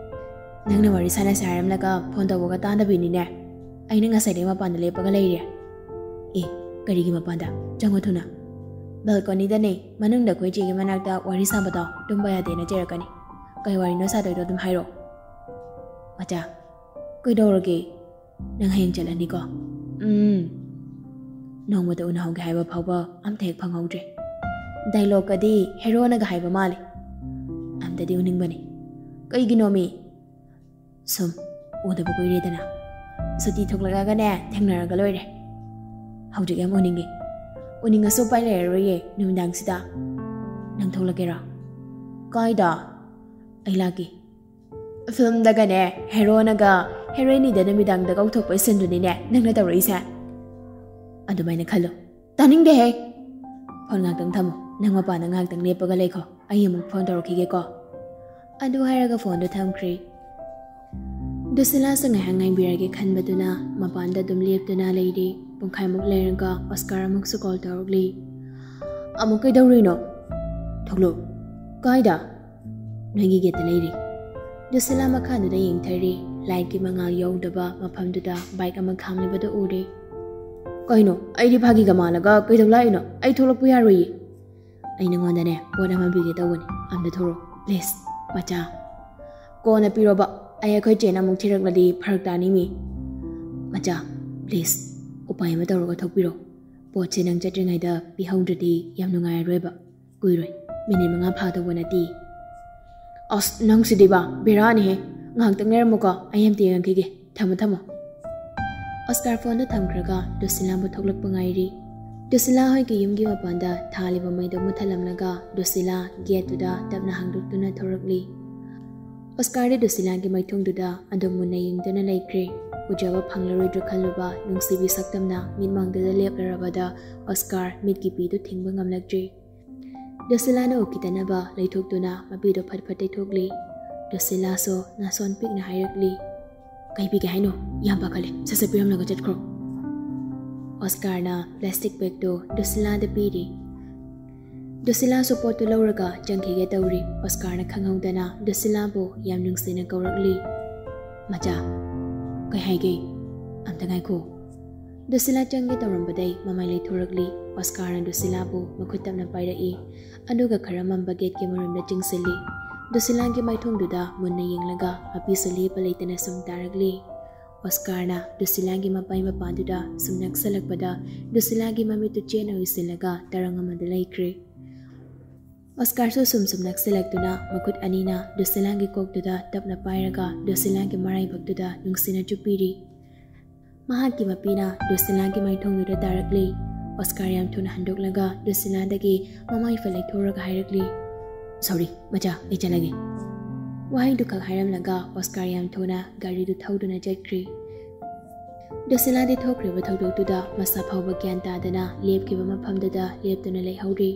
ꯅꯪꯅ ꯋꯥꯔꯤ ꯁꯥꯟꯅꯁꯦ ꯍꯥꯏꯔꯝꯂꯒ ꯐꯣꯟ ꯇꯧꯕꯒ ꯇꯥꯗꯕꯤꯅꯤꯅꯦ꯫ ꯑꯩꯅ ꯉꯁꯥꯏꯗꯩ ꯃꯄꯥꯟꯗ ꯂꯦꯞꯄꯒ ꯂꯩꯔꯦ꯫" "ꯑꯦ, ꯀꯔꯤꯒꯤ ꯃꯄꯥꯟꯗ? ꯆꯪꯉꯣ ꯊꯨꯅ꯫" "ꯕꯦꯜꯀꯣꯅꯤꯗꯅꯦ, ꯃꯅꯨꯡꯗ ꯑꯩꯈꯣꯏ ꯆꯦꯒꯤ ꯃꯅꯥꯛꯇ ꯋꯥꯔꯤ ꯁꯥꯕꯗꯣ ꯇꯨꯝꯕ ꯌꯥꯗꯦꯅ ꯆꯩꯔꯛꯀꯅꯤ꯫ ꯀꯩ ꯋꯥꯔꯤꯅꯣ ꯁꯥꯗꯣꯏꯗꯣ ꯑꯗꯨꯝ ꯍꯥꯏꯔꯣ꯫" "ꯃꯆꯥ, ꯀꯩꯗꯧꯔꯒꯦ? ꯅꯪ ꯍꯌꯦꯡ ꯆꯠꯂꯅꯤꯀꯣ?" "ꯎꯝ꯫ ꯅꯣꯡꯃꯇ ꯎꯅꯍꯧꯒꯦ ꯍꯥꯏꯕ ꯐꯥꯎꯕ ꯑꯝꯇ ꯍꯦꯛ ꯐꯪꯍꯧꯗ꯭ꯔꯦ꯫ ꯗꯥꯏꯂꯣꯒꯀꯗꯤ ꯍꯦꯔꯣꯅꯒ ꯍꯥꯏꯕ ꯃꯥꯜꯂꯦ꯫ ꯑꯝꯇꯗꯤ ꯎꯅꯤꯡꯕꯅꯤ꯫ ꯀꯩꯒꯤꯅꯣꯃꯤ?" "ꯁꯨꯝ ꯎꯗꯕ ꯀꯨꯏꯔꯦꯗꯅ꯫ ꯁꯨꯇꯤ ꯊꯣꯛꯂꯛꯑꯒꯅꯦ ꯊꯦꯡꯅꯔꯒ ꯂꯣꯏꯔꯦ꯫ ꯍꯧꯖꯤꯛ ꯌꯥꯝ ꯎꯅꯤꯡꯉꯤ꯫ ꯎꯅꯤꯡꯉꯁꯨ ꯎꯄꯥꯏ ꯂꯩꯔꯔꯣꯏꯌꯦ ꯅꯨꯃꯤꯗꯥꯡꯁꯤꯗ꯫ ꯅꯪ ꯊꯣꯛꯂꯛꯀꯦꯔꯣ?" "ꯀꯥꯏꯗ?" "ꯑꯩ ꯂꯥꯛꯀꯦ꯫ ꯐꯤꯂꯝꯗꯒꯅꯦ ꯍꯦꯔꯣꯅꯒ ꯍꯦꯔꯣꯏꯅꯤꯗ ꯅꯨꯃꯤꯗꯥꯡꯗ ꯀꯧꯊꯣꯛꯄꯩ ꯁꯤꯟꯗꯨꯅꯤꯅꯦ ꯅꯪꯅ ꯇꯧꯔꯛꯏꯁꯦ꯫" "ꯑꯗꯨꯃꯥꯏꯅ ꯈꯜꯂꯨ꯫" "ꯇꯥꯅꯤꯡꯗꯦꯍꯦ!" "ꯐꯣꯟ ꯉꯥꯛꯇꯪ ꯊꯝꯃꯣ꯫ ꯅꯪ ꯃꯄꯥꯟꯗ ꯉꯥꯛꯇꯪ ꯂꯦꯞꯄꯒ ꯂꯩꯈꯣ꯫ ꯑꯩ ꯑꯃꯨꯛ ꯐꯣꯟ ꯇꯧꯔꯛꯈꯤꯒꯦꯀꯣ꯫" ꯑꯗꯨ ꯍꯥꯏꯔꯒ ꯐꯣꯟꯗꯨ ꯊꯝꯈ꯭ꯔꯦ꯫ ꯗꯨꯁꯤꯂꯥꯁꯨ ꯉꯥꯏꯍꯥꯛ ꯉꯥꯏꯕꯤꯔꯒꯦ ꯈꯟꯕꯗꯨꯅ ꯃꯄꯥꯟꯗ ꯑꯗꯨꯝ ꯂꯦꯞꯇꯨꯅ ꯂꯩꯔꯦ꯫ ꯄꯨꯡꯈꯥꯏꯃꯨꯛ ꯂꯩꯔꯒ ꯑꯣꯁꯀꯥꯔ ꯑꯃꯨꯛꯁꯨ ꯀꯣꯜ ꯇꯧꯔꯛꯂꯤ꯫ "ꯑꯃꯨꯛ ꯀꯩꯗꯧꯔꯨꯏꯅꯣ?" ꯊꯣꯛꯂꯛꯎ꯫ ꯀꯥꯏꯗ? ꯅꯣꯏꯒꯤ ꯒꯦꯠꯇ ꯂꯩꯔꯤ꯫ ꯗꯨꯁꯤꯂꯥ ꯃꯈꯥꯗꯨꯗ ꯌꯦꯡꯊꯔꯤ꯫ ꯂꯥꯏꯠꯀꯤ ꯃꯉꯥꯜ ꯌꯧꯗꯕ ꯃꯐꯝꯗꯨꯗ ꯕꯥꯏꯛ ꯑꯃ ꯈꯥꯝꯂꯤꯕꯗꯨ ꯎꯔꯦ꯫ ꯀꯩꯅꯣ? ꯑꯩꯗꯤ ꯐꯥꯒꯤꯒ ꯃꯥꯜꯂꯒ ꯀꯩꯗꯧ ꯂꯥꯛꯏꯅꯣ? ꯑꯩ ꯊꯣꯛꯂꯛꯄ ꯌꯥꯔꯣꯏꯌꯦ꯫ ꯑꯩ ꯅꯉꯣꯟꯗꯅꯦ ꯄꯣꯠ ꯑꯃ ꯄꯤꯒꯦ ꯇꯧꯕꯅꯦ, ꯑꯝꯇ ꯊꯣꯔꯛꯑꯣ please꯫ ꯃꯆꯥ, ꯀꯣꯟꯅ ꯄꯤꯔꯣꯕ, ꯑꯩ ꯑꯩꯈꯣꯏ ꯆꯦꯅ ꯑꯃꯨꯛ ꯊꯤꯔꯛꯂꯗꯤ ꯐꯔꯛ ꯇꯥꯅꯤ ꯃꯤ꯫ ꯃꯆꯥ, please, ꯎꯄꯥꯏ ꯑꯃ ꯇꯧꯔꯒ ꯊꯣꯛꯄꯤꯔꯣ꯫ ꯄꯣꯠꯁꯦ ꯅꯪ ꯆꯠꯇ꯭ꯔꯤꯉꯩꯗ ꯄꯤꯍꯧꯗ꯭ꯔꯗꯤ ꯌꯥꯝ ꯅꯨꯡꯉꯥꯏꯔꯔꯣꯏꯕ꯫ ꯀꯨꯏꯔꯣꯏ, ꯃꯤꯅꯤꯠ ꯃꯉꯥ ꯐꯥꯗꯧꯕ ꯅꯠꯇꯦ꯫ ꯑꯁ, ꯅꯪꯁꯤꯗꯤꯕ, ꯕꯦꯔꯥꯅꯤꯍꯦ꯫ ꯉꯥꯏꯍꯥꯛꯇꯪ ꯂꯩꯔꯝꯃꯨꯀꯣ, ꯑꯩ ꯑꯝꯇ ꯌꯦꯡꯉꯛꯈꯤꯒꯦ꯫ ꯊꯝꯃꯣ, ꯊꯝꯃꯣ꯫ ꯑꯣꯁꯀꯥꯔ ꯐꯣꯟꯗꯣ ꯊꯝꯈ꯭ꯔꯒ ꯗꯨꯁꯤꯂꯥꯕꯨ ꯊꯣꯛꯂꯛꯄ ꯉꯥꯏꯔꯤ꯫ ꯗꯨꯁꯤꯂꯥ ꯍꯣꯏꯒꯤ ꯌꯨꯝꯒꯤ ꯃꯄꯥꯟꯗ ꯊꯥꯜꯂꯤꯕ ꯃꯩꯗꯣ ꯃꯨꯠꯊꯠꯂꯝꯂꯒ ꯗꯨꯁꯤꯂꯥ ꯒꯦꯠꯇꯨꯗ ꯇꯞꯅ ꯍꯥꯡꯗꯣꯛꯇꯨꯅ ꯊꯣꯔꯛꯂꯤ꯫ ꯑꯣꯁꯀꯥꯔꯗꯤ ꯗꯨꯁꯤꯂꯥꯒꯤ ꯃꯥꯏꯊꯣꯡꯗꯨꯗ ꯑꯗꯨꯝ ꯃꯨꯟꯅ ꯌꯦꯡꯗꯨꯅ ꯂꯩꯈ꯭ꯔꯦ꯫ ꯎꯖꯕ ꯐꯪꯂꯔꯣꯏꯗ꯭ꯔꯥ ꯈꯜꯂꯨꯕ ꯅꯨꯡꯁꯤꯕꯤ ꯁꯛꯇꯝꯅ ꯃꯤꯠꯃꯥꯡꯗꯨꯗ ꯂꯦꯞꯂꯔꯕꯗ ꯑꯣꯁꯀꯥꯔ ꯃꯤꯠꯀꯤ ꯄꯤꯗꯨ ꯊꯤꯡꯕ ꯉꯝꯂꯛꯇ꯭ꯔꯦ꯫ ꯗꯨꯁꯤꯂꯥꯅ ꯎꯈꯤꯗꯅꯕ ꯂꯩꯊꯣꯛꯇꯨꯅ ꯃꯄꯤꯗꯣ ꯐꯠ ꯐꯠ ꯇꯩꯊꯣꯛꯂꯤ꯫ ꯗꯨꯁꯤꯂꯥꯁꯨ ꯅꯥꯁꯣꯟ ꯄꯤꯛꯅ ꯍꯥꯏꯔꯛꯂꯤ, "ꯀꯩ ꯄꯤꯒꯦ ꯍꯥꯏꯅꯣ? ꯌꯥꯝ ꯄꯥꯈꯠꯂꯦ, ꯁꯠ ꯁꯠ ꯄꯤꯔꯝꯂꯒ ꯆꯠꯈ꯭ꯔꯣ꯫" ꯑꯣꯁꯀꯥꯔꯅ ꯄ꯭ꯂꯥꯁꯇꯤꯛ ꯕꯦꯒꯇꯨ ꯗꯨꯁꯤꯂꯥꯗ ꯄꯤꯔꯤ꯫ ꯗꯨꯁꯤꯂꯥꯁꯨ ꯄꯣꯠꯇꯨ ꯂꯧꯔꯒ ꯆꯪꯈꯤꯒꯦ ꯇꯧꯔꯤ꯫ ꯑꯣꯁꯀꯥꯔꯅ ꯈꯪꯍꯧꯗꯅ ꯗꯨꯁꯤꯂꯥꯕꯨ ꯌꯥꯝ ꯅꯨꯡꯁꯤꯅ ꯀꯧꯔꯛꯂꯤ, "ꯃꯆꯥ, ꯀꯩ ꯍꯥꯏꯒꯦ? ꯑꯝꯇ ꯉꯥꯏꯈꯣ꯫" ꯗꯨꯁꯤꯂꯥ ꯆꯪꯒꯦ ꯇꯧꯔꯝꯕꯗꯩ ꯃꯃꯥꯏ ꯂꯩꯊꯣꯔꯛꯂꯤ꯫ ꯑꯣꯁꯀꯥꯔꯅ ꯗꯨꯁꯤꯂꯥꯕꯨ ꯃꯈꯨꯠ ꯇꯞꯅ ꯄꯥꯏꯔꯛꯏ꯫ ꯑꯗꯨꯒ ꯈꯔ ꯃꯝꯕ ꯒꯦꯠꯀꯤ ꯃꯔꯨꯝꯗ ꯆꯤꯡꯁꯤꯜꯂꯤ꯫ ꯗꯨꯁꯤꯂꯥꯒꯤ ꯃꯥꯏꯊꯣꯡꯗꯨꯗ ꯃꯨꯟꯅ ꯌꯦꯡꯂꯒ ꯃꯄꯤꯁꯨ ꯂꯦꯞꯄ ꯂꯩꯇꯅ ꯁꯨꯝ ꯇꯥꯔꯛꯂꯤ꯫ ꯑꯣꯁꯀꯥꯔꯅ ꯗꯨꯁꯤꯂꯥꯒꯤ ꯃꯄꯥꯏ ꯃꯄꯥꯗꯨꯗ ꯁꯨꯝ ꯅꯛꯁꯜꯂꯛꯄꯗ ꯗꯨꯁꯤꯂꯥꯒꯤ ꯃꯃꯤꯠꯇꯨ ꯆꯦꯠꯅ ꯎꯏꯁꯤꯜꯂꯒ ꯇꯔꯪ ꯑꯃꯗ ꯂꯩꯈ꯭ꯔꯦ꯫ ꯑꯣꯁꯀꯥꯔꯁꯨ ꯁꯨꯝ ꯁꯨꯝ ꯅꯛꯁꯤꯜꯂꯛꯇꯨꯅ ꯃꯈꯨꯠ ꯑꯅꯤꯅ ꯗꯨꯁꯤꯂꯥꯒꯤ ꯀꯣꯛꯇꯨꯗ ꯇꯞꯅ ꯄꯥꯏꯔꯒ ꯗꯨꯁꯤꯂꯥꯒꯤ ꯃꯔꯥꯏꯕꯛꯇꯨꯗ ꯅꯨꯡꯁꯤꯅ ꯆꯨꯞꯄꯤꯔꯤ꯫ ꯃꯍꯥꯛꯀꯤ ꯃꯄꯤꯅ ꯗꯨꯁꯤꯂꯥꯒꯤ ꯃꯥꯏꯊꯣꯡꯗꯨꯗ ꯇꯥꯔꯛꯂꯤ꯫ ꯑꯣꯁꯀꯥꯔ ꯌꯥꯝ ꯊꯨꯅ ꯍꯟꯗꯣꯛꯂꯒ ꯗꯨꯁꯤꯂꯥꯗꯒꯤ ꯃꯃꯥꯏ ꯐ ꯂꯩꯊꯣꯛꯂꯒ ꯍꯥꯏꯔꯛꯂꯤ, "ꯁꯣꯔꯤ ꯃꯆꯥ, ꯑꯩ ꯆꯠꯂꯒꯦ꯫" ꯋꯥꯍꯩꯗꯨꯈꯛ ꯍꯥꯏꯔꯝꯂꯒ ꯑꯣꯁꯀꯥꯔ ꯌꯥꯝ ꯊꯨꯅ ꯒꯥꯔꯤꯗꯨ ꯊꯧꯗꯨꯅ ꯆꯠꯈ꯭ꯔꯤ꯫ ꯗꯨꯁꯤꯂꯥꯗꯤ ꯊꯣꯛꯈ꯭ꯔꯤꯕ ꯊꯧꯗꯣꯛꯇꯨꯗ ꯃꯁꯥ ꯐꯥꯎꯕ ꯒ꯭ꯌꯥꯟ ꯇꯥꯗꯅ ꯂꯦꯞꯈꯤꯕ ꯃꯐꯝꯗꯨꯗ ꯂꯦꯞꯇꯨꯅ ꯂꯩꯍꯧꯔꯤ꯫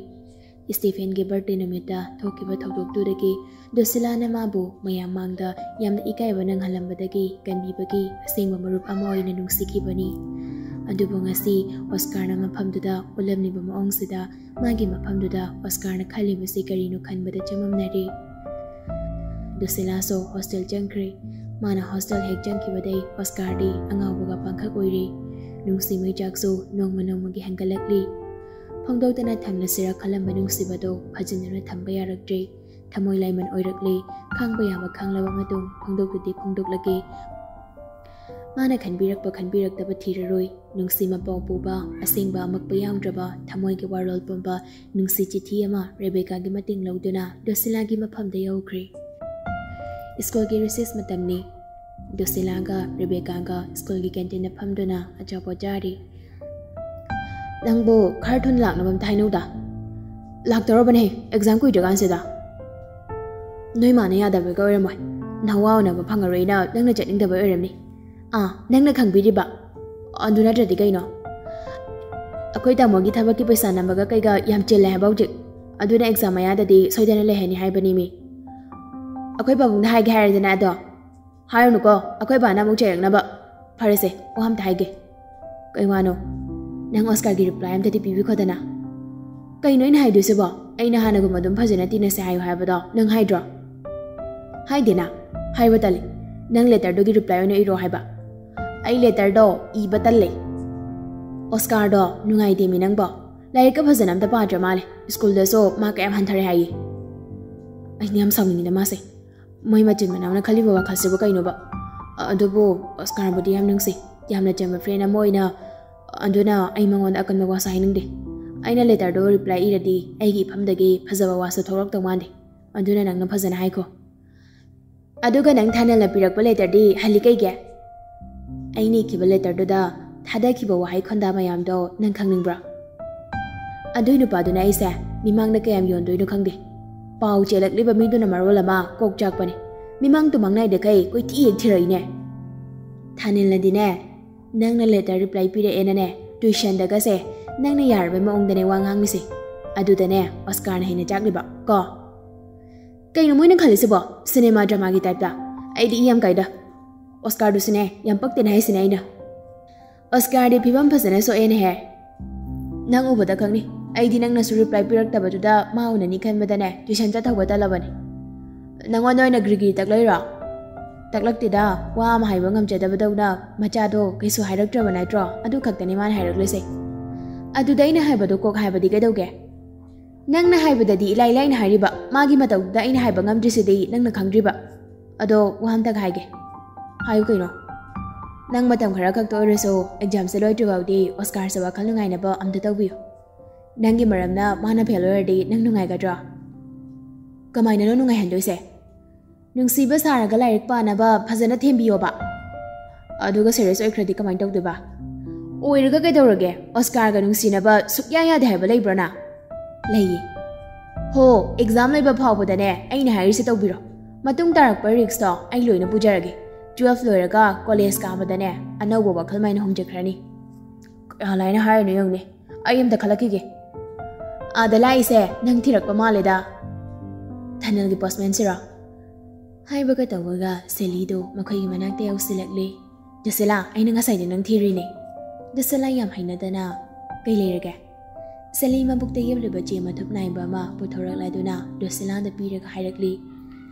ꯁ꯭ꯇꯤꯐꯦꯟꯒꯤ ꯕꯥꯔꯊꯗꯦ ꯅꯨꯃꯤꯠꯇ ꯊꯣꯛꯈꯤꯕ ꯊꯧꯗꯣꯛꯇꯨꯗꯒꯤ ꯗꯨꯁꯤꯂꯥꯅ ꯃꯥꯕꯨ ꯃꯌꯥꯝ ꯃꯥꯡꯗ ꯌꯥꯝꯅ ꯏꯀꯥꯏꯕ ꯅꯪꯍꯜꯂꯝꯕꯗꯒꯤ ꯀꯟꯕꯤꯕꯒꯤ ꯑꯁꯦꯡꯕ ꯃꯔꯨꯞ ꯑꯃ ꯑꯣꯏꯅ ꯅꯨꯡꯁꯤꯈꯤꯕꯅꯤ꯫ ꯑꯗꯨꯕꯨ ꯉꯁꯤ ꯑꯣꯁꯀꯥꯔꯅ ꯃꯐꯝꯗꯨꯗ ꯎꯠꯂꯝꯂꯤꯕ ꯃꯑꯣꯡꯁꯤꯗ ꯃꯥꯒꯤ ꯃꯐꯝꯗꯨꯗ ꯑꯣꯁꯀꯥꯔꯅ ꯈꯜꯂꯤꯕꯁꯤ ꯀꯔꯤꯅꯣ ꯈꯟꯕꯗ ꯆꯃꯝꯅꯔꯤ꯫ ꯗꯣꯁꯤꯂꯥꯁꯨ ꯍꯣꯁꯇꯦꯜ ꯆꯪꯈ꯭ꯔꯦ꯫ ꯃꯥꯅ ꯍꯣꯁꯇꯦꯜ ꯍꯦꯛ ꯆꯪꯈꯤꯕꯗꯩ ꯑꯣꯁꯀꯥꯔꯗꯤ ꯑꯉꯥꯎꯕꯒ ꯄꯥꯡꯈꯛ ꯑꯣꯏꯔꯤ꯫ ꯅꯨꯡꯁꯤ ꯃꯩꯆꯥꯛꯁꯨ ꯅꯣꯡꯃ ꯅꯣꯡꯃꯒꯤ ꯍꯦꯟꯒꯠꯂꯛꯂꯤ꯫ ꯐꯣꯡꯗꯣꯛꯇꯅ ꯊꯝꯂꯁꯤꯔ ꯈꯜꯂꯝꯕ ꯅꯨꯡꯁꯤꯕꯗꯣ ꯐꯖꯤꯟꯗꯨꯅ ꯊꯝꯕ ꯌꯥꯔꯛꯇ꯭ꯔꯦ꯫ ꯊꯃꯣꯏ ꯂꯥꯏꯃꯟ ꯑꯣꯏꯔꯛꯂꯦ꯫ ꯈꯥꯡꯕ ꯌꯥꯕ ꯈꯥꯡꯂꯕ ꯃꯇꯨꯡ ꯐꯣꯡꯗꯣꯛꯇꯨꯗꯤ ꯐꯣꯡꯗꯣꯛꯂꯒꯦ꯫ ꯃꯥꯅ ꯈꯟꯕꯤꯔꯛꯄ ꯈꯟꯕꯤꯔꯛꯇꯕ ꯊꯤꯔꯔꯣꯏ꯫ ꯅꯨꯡꯁꯤ ꯃꯄꯥꯎ ꯄꯨꯕ, ꯑꯁꯦꯡꯕ ꯑꯃꯛꯄ ꯌꯥꯎꯗ꯭ꯔꯕ, ꯊꯃꯣꯏꯒꯤ ꯋꯥꯔꯣꯜ ꯄꯨꯝꯕ ꯅꯨꯡꯁꯤ ꯆꯤꯊꯤ ꯑꯃ ꯔꯦꯕꯦꯀꯥꯒꯤ ꯃꯇꯦꯡ ꯂꯧꯗꯨꯅ ꯗꯣꯁꯤꯂꯥꯒꯤ ꯃꯐꯝꯗ ꯌꯧꯈ꯭ꯔꯦ꯫ ꯁ꯭ꯀꯨꯜꯒꯤ ꯔꯤꯁꯦꯁ ꯃꯇꯝꯅꯤ꯫ ꯗꯣꯁꯤꯂꯥꯒ ꯔꯦꯕꯦꯀꯥꯒ ꯁ꯭ꯀꯨꯜꯒꯤ ꯀꯦꯟꯇꯤꯟꯗ ꯐꯝꯗꯨꯅ ꯑꯆꯥꯄꯣꯠ ꯆꯥꯔꯤ꯫ "ꯅꯪꯕꯨ ꯈꯔ ꯊꯨꯅ ꯂꯥꯛꯅꯕ ꯑꯝꯇ ꯍꯥꯏꯅꯧꯗ꯫ ꯂꯥꯛꯇꯧꯔꯕꯅꯦ, ꯑꯦꯛꯖꯥꯝ ꯀꯨꯏꯗ꯭ꯔꯀꯥꯟꯁꯤꯗ꯫" "ꯅꯣꯏ ꯃꯥꯅ ꯌꯥꯗꯕꯒ ꯑꯣꯏꯔꯝꯃꯣꯏ꯫ ꯅꯋꯥ ꯎꯅꯕ ꯐꯪꯉꯔꯣꯏꯅ ꯅꯪꯅ ꯆꯠꯅꯤꯡꯗꯕꯩ ꯑꯣꯏꯔꯝꯅꯤ꯫ ꯑꯥ, ꯅꯪꯅ ꯈꯪꯕꯤꯔꯤꯕ꯫ ꯑꯗꯨ ꯅꯠꯇ꯭ꯔꯗꯤ ꯀꯩꯅꯣ? ꯑꯩꯈꯣꯏ ꯇꯥꯃꯣꯒꯤ ꯊꯕꯛꯀꯤ ꯄꯩꯁꯥ ꯅꯝꯕꯒ ꯀꯩꯒ ꯌꯥꯝ ꯆꯤꯜꯂꯦ ꯍꯥꯏꯕ ꯍꯧꯖꯤꯛ꯫ ꯑꯗꯨꯅ ꯑꯦꯛꯖꯥꯝ ꯃꯌꯥꯗꯗꯤ ꯁꯣꯏꯗꯅ ꯂꯩꯍꯟꯅꯤ ꯍꯥꯏꯕꯅꯤ ꯃꯤ꯫ ꯑꯩꯈꯣꯏ ꯄꯥꯕꯨꯡꯗ ꯍꯥꯏꯒꯦ ꯍꯥꯏꯔꯗꯅ ꯑꯗꯣ꯫ ꯍꯥꯏꯔꯨꯅꯨꯀꯣ, ꯑꯩꯈꯣꯏ ꯕꯥꯅ ꯑꯃꯨꯛ ꯆꯩꯔꯛꯅꯕ꯫ ꯐꯔꯦꯁꯦ, ꯋꯥ ꯑꯝꯇ ꯍꯥꯏꯒꯦ꯫" "ꯀꯩ ꯋꯥꯅꯣ?" "ꯅꯪ ꯑꯣꯁꯀꯥꯔꯒꯤ ꯔꯤꯄ꯭ꯂꯥꯏ ꯑꯝꯇꯗꯤ ꯄꯤꯕꯤꯈꯣꯗꯅ꯫" "ꯀꯩꯅꯣ ꯑꯩꯅ ꯍꯥꯏꯗꯣꯏꯁꯤꯕꯣ? ꯑꯩꯅ ꯍꯥꯟꯅꯒꯨꯝ ꯑꯗꯨꯝ ꯐꯖꯅ ꯇꯤꯟꯅꯁꯦ ꯍꯥꯏꯌꯨ ꯍꯥꯏꯕꯗꯣ ꯅꯪ ꯍꯥꯏꯗ꯭ꯔꯣ?" "ꯍꯥꯏꯗꯦꯅ꯫ ꯍꯥꯏꯕ ꯇꯜꯂꯤ꯫ ꯅꯪ ꯂꯦꯇꯔꯗꯨꯒꯤ ꯔꯤꯄ꯭ꯂꯥꯏ ꯑꯣꯏꯅ ꯏꯔꯣ ꯍꯥꯏꯕ꯫" "ꯑꯩ ꯂꯦꯇꯔꯗꯣ ꯏꯕ ꯇꯜꯂꯦ꯫" "ꯑꯣꯁꯀꯥꯔꯗꯣ ꯅꯨꯡꯉꯥꯏꯇꯦꯃꯤ ꯅꯪꯕꯣ꯫ ꯂꯥꯏꯔꯤꯛꯀ ꯐꯖꯅ ꯑꯝꯇ ꯄꯥꯗ꯭ꯔ ꯃꯥꯜꯂꯦ꯫ ꯁ꯭ꯀꯨꯜꯗꯁꯨ ꯃꯥ ꯀꯌꯥꯝ ꯍꯟꯊꯔꯦ ꯍꯥꯏꯌꯦ꯫" ꯑꯩꯅ ꯌꯥꯝ ꯁꯥꯎꯅꯤꯡꯉꯤꯗ ꯃꯥꯁꯦ꯫ ꯃꯣꯏ ꯃꯆꯤꯟ ꯃꯅꯥꯎꯅ ꯈꯜꯂꯤꯕ ꯋꯥꯈꯜꯁꯤꯕꯨ ꯀꯩꯅꯣꯕ? ꯑꯗꯨꯕꯨ ꯑꯣꯁꯀꯥꯔꯕꯨꯗꯤ ꯌꯥꯝ ꯅꯨꯡꯁꯤ, ꯌꯥꯝꯅ ꯆꯝꯕ ꯐ꯭ꯔꯦꯟ ꯑꯃ ꯑꯣꯏꯅ꯫ ꯑꯗꯨꯅ ꯑꯩ ꯃꯉꯣꯟꯗ ꯑꯀꯟꯕ ꯋꯥꯁꯨ ꯍꯥꯏꯅꯤꯡꯗꯦ꯫ ꯑꯩꯅ ꯂꯦꯇꯔꯗꯣ ꯔꯤꯄ꯭ꯂꯥꯏ ꯏꯔꯗꯤ ꯑꯩꯒꯤ ꯏꯐꯝꯗꯒꯤ ꯐꯖꯕ ꯋꯥꯁꯨ ꯊꯣꯛꯂꯛꯇꯧ ꯃꯥꯟꯗꯦ꯫ ꯑꯗꯨꯅ ꯅꯪꯅ ꯐꯖꯅ ꯍꯥꯏꯈꯣ꯫ "ꯑꯗꯨꯒ ꯅꯪ ꯊꯥꯅꯦꯜꯅ ꯄꯤꯔꯛꯄ ꯂꯦꯇꯔꯗꯤ ꯍꯜꯂꯤ ꯀꯩꯒꯤ?" "ꯑꯩꯅ ꯏꯈꯤꯕ ꯂꯦꯇꯔꯗꯨꯗ ꯊꯥꯗꯈꯤꯕ ꯋꯥꯍꯩ ꯈꯣꯟꯗꯥ ꯃꯌꯥꯝꯗꯣ ꯅꯪ ꯈꯪꯅꯤꯡꯕ꯭ꯔꯣ? ꯑꯗꯨꯏ ꯅꯨꯄꯥꯗꯨꯅ ꯑꯩꯁꯦ ꯃꯤꯃꯥꯡꯗ ꯀꯌꯥꯝ ꯌꯣꯟꯗꯣꯏꯅꯣ ꯈꯪꯗꯦ꯫ ꯄꯥꯎ ꯆꯦꯜꯂꯛꯂꯤꯕ ꯃꯤꯗꯨꯅ ꯃꯔꯣꯜ ꯑꯃ ꯀꯣꯛ ꯆꯥꯛꯄꯅꯦ꯫ ꯃꯤꯃꯥꯡ ꯇꯨꯃꯥꯡ ꯅꯥꯏꯗꯈꯩ ꯀꯣꯏꯊꯤ ꯍꯦꯛ ꯊꯤꯔꯛꯏꯅꯦ꯫" ꯊꯥꯅꯤꯜꯅꯗꯤꯅꯦ, ꯅꯪꯅ ꯂꯦꯇꯔ ꯔꯤꯄ꯭ꯂꯥꯏ ꯄꯤꯔꯛꯑꯦꯅꯅꯦ, ꯇꯨꯏꯁꯟꯗꯒꯁꯦ ꯅꯪꯅ ꯌꯥꯔꯕꯩ ꯃꯑꯣꯡꯗꯅꯦ ꯋꯥ ꯉꯥꯡꯉꯤꯁꯦ꯫ ꯑꯗꯨꯗꯅꯦ ꯑꯣꯁꯀꯥꯔꯅ ꯍꯦꯟꯅ ꯆꯥꯛꯂꯤꯕ ꯀꯣ꯫ ꯀꯩꯅꯣ ꯃꯣꯏꯅ ꯈꯜꯂꯤꯁꯤꯕꯣ? ꯁꯤꯅꯦꯃꯥ ꯗ꯭ꯔꯃꯥꯒꯤ ꯇꯥꯏꯞꯇ꯫ ꯑꯩꯗꯤ ꯏ ꯌꯥꯝ ꯀꯥꯏꯗ꯫ ꯑꯣꯁꯀꯥꯔꯗꯨꯁꯨꯅꯦ ꯌꯥꯝ ꯄꯛꯇꯦꯅ ꯍꯥꯏꯁꯤꯅꯦ ꯑꯩꯅ꯫ ꯑꯣꯁꯀꯥꯔꯗꯤ ꯐꯤꯕꯝ ꯐꯖꯅ ꯁꯣꯛꯑꯦꯅꯦꯍꯦ꯫ ꯅꯪ ꯎꯕꯗ ꯈꯪꯅꯤ꯫ ꯑꯩꯗꯤ ꯅꯪꯅꯁꯨ ꯔꯤꯄ꯭ꯂꯥꯏ ꯄꯤꯔꯛꯇꯕꯗꯨꯗ ꯃꯥ ꯎꯅꯅꯤ ꯈꯟꯕꯗꯅꯦ ꯇ꯭ꯌꯨꯁꯟ ꯆꯠꯍꯧꯕ ꯇꯜꯂꯕꯅꯤ꯫ ꯅꯪꯉꯣꯟꯗ ꯑꯣꯏꯅ ꯒ꯭ꯔꯤꯒ꯭ꯔꯤ ꯇꯛꯂꯛꯏꯔꯣ? ꯇꯛꯂꯛꯇꯦꯗ, ꯋꯥ ꯑꯃ ꯍꯥꯏꯕ ꯉꯝꯖꯗꯕꯗꯧꯅ꯫ ꯃꯆꯥꯗꯣ ꯀꯩꯁꯨ ꯍꯥꯏꯔꯛꯇ꯭ꯔꯕ ꯅꯠꯇ꯭ꯔꯣ? ꯑꯗꯨ ꯈꯛꯇꯅꯤ ꯃꯥꯅ ꯍꯥꯏꯔꯛꯂꯤꯁꯦ꯫ ꯑꯗꯨꯗ ꯑꯩꯅ ꯍꯥꯏꯕꯗꯣ ꯀꯣꯛ ꯍꯥꯏꯕꯗꯤ ꯀꯩꯗꯧꯒꯦ? ꯅꯪꯅ ꯍꯥꯏꯕꯗꯗꯤ ꯏꯂꯥꯏ ꯂꯥꯏꯅ ꯍꯥꯏꯔꯤꯕ, ꯃꯥꯒꯤ ꯃꯇꯧꯗꯨꯗ ꯑꯩꯅ ꯍꯥꯏꯕ ꯉꯝꯗ꯭ꯔꯤꯁꯤꯗꯤ ꯅꯪꯅ ꯈꯪꯗ꯭ꯔꯤꯕ꯫ ꯑꯗꯣ ꯋꯥ ꯑꯝꯇꯒ ꯍꯥꯏꯒꯦ꯫ ꯍꯥꯏꯌꯨ ꯀꯩꯅꯣ꯫ ꯅꯪ ꯃꯇꯝ ꯈꯔ ꯈꯛꯇ ꯑꯣꯏꯔꯁꯨ ꯑꯦꯛꯖꯥꯝꯁꯦ ꯂꯣꯏꯗ꯭ꯔꯤꯐꯥꯎꯗꯤ ꯑꯣꯁꯀꯥꯔꯁꯦ ꯋꯥꯈꯜ ꯅꯨꯡꯉꯥꯏꯅꯕ ꯑꯝꯇ ꯇꯧꯕꯤꯌꯨ꯫ ꯅꯪꯒꯤ ꯃꯔꯝꯅ ꯃꯥꯅ ꯐꯦꯜ ꯑꯣꯏꯔꯗꯤ ꯅꯪ ꯅꯨꯡꯉꯥꯏꯒꯗ꯭ꯔꯣ? ꯀꯃꯥꯏꯅꯅꯣ ꯅꯨꯡꯉꯥꯏꯍꯟꯗꯣꯏꯁꯦ? ꯅꯨꯡꯁꯤꯕ ꯁꯥꯔꯒ ꯂꯥꯏꯔꯤꯛ ꯄꯥꯅꯕ ꯐꯖꯅ ꯊꯦꯝꯕꯤꯌꯣꯕ꯫ ꯑꯗꯨꯒ ꯁꯦꯔꯤꯌꯁ ꯑꯣꯏꯈ꯭ꯔꯗꯤ ꯀꯃꯥꯏꯅ ꯇꯧꯗꯣꯏꯕ? ꯑꯣꯏꯔꯒ ꯀꯩꯗꯧꯔꯒꯦ? ꯑꯣꯁꯀꯥꯔꯒ ꯅꯨꯡꯁꯤꯅꯕ ꯁꯨꯛꯌꯥ ꯌꯥꯗꯦ ꯍꯥꯏꯕ ꯂꯩꯕ꯭ꯔꯣꯅ? ꯂꯩꯌꯦ꯫ ꯍꯣ, ꯑꯦꯛꯖꯥꯝ ꯂꯩꯕ ꯐꯥꯎꯕꯗꯅꯦ ꯑꯩꯅ ꯍꯥꯏꯔꯤꯁꯦ ꯇꯧꯕꯤꯔꯣ꯫ ꯃꯇꯨꯡ ꯇꯥꯔꯛꯄ ꯔꯤꯛꯁꯇꯣ ꯑꯩ ꯂꯣꯏꯅ ꯄꯨꯖꯔꯒꯦ꯫ ꯇꯨꯋꯦꯜꯐ ꯂꯣꯏꯔꯒ ꯀꯣꯂꯦꯖ ꯀꯥꯕꯗꯅꯦ ꯑꯅꯧꯕ ꯋꯥꯈꯜ ꯃꯩꯅ ꯍꯨꯝꯖꯈ꯭ꯔꯅꯤ꯫ ꯀꯌꯥ ꯂꯥꯏꯅ ꯍꯥꯏꯔꯤꯅꯣ ꯌꯦꯡꯉꯨꯅꯦ꯫ ꯑꯩ ꯑꯝꯇ ꯈꯜꯂꯛꯈꯤꯒꯦ꯫ ꯑꯥꯗ ꯂꯥꯛꯏꯁꯦ ꯅꯪ ꯊꯤꯔꯛꯄ ꯃꯥꯜꯂꯦꯗ꯫ ꯊꯅꯦꯜꯒꯤ ꯄꯣꯁꯃꯦꯟꯁꯤꯔꯣ? ꯍꯥꯏꯕꯒ ꯇꯧꯕꯒ ꯁꯦꯂꯤꯗꯣ ꯃꯈꯣꯏꯒꯤ ꯃꯅꯥꯛꯇ ꯌꯧꯁꯤꯜꯂꯛꯂꯦ꯫ "ꯖꯣꯁꯤꯂꯥ, ꯑꯩꯅ ꯉꯁꯥꯏꯗꯤ ꯅꯪ ꯊꯤꯔꯨꯏꯅꯦ꯫" ꯖꯣꯁꯤꯂꯥ ꯌꯥꯝ ꯍꯩꯅꯗꯅ, "ꯀꯩ ꯂꯩꯔꯒꯦ?" ꯁꯦꯂꯤ ꯃꯕꯨꯛꯇ ꯌꯦꯞꯂꯤꯕ ꯆꯦ ꯃꯊꯨꯞ ꯅꯥꯏꯕ ꯑꯃ ꯄꯨꯊꯣꯔꯛꯂꯗꯨꯅ ꯖꯣꯁꯤꯂꯥꯗ ꯄꯤꯔꯒ ꯍꯥꯏꯔꯛꯂꯤ,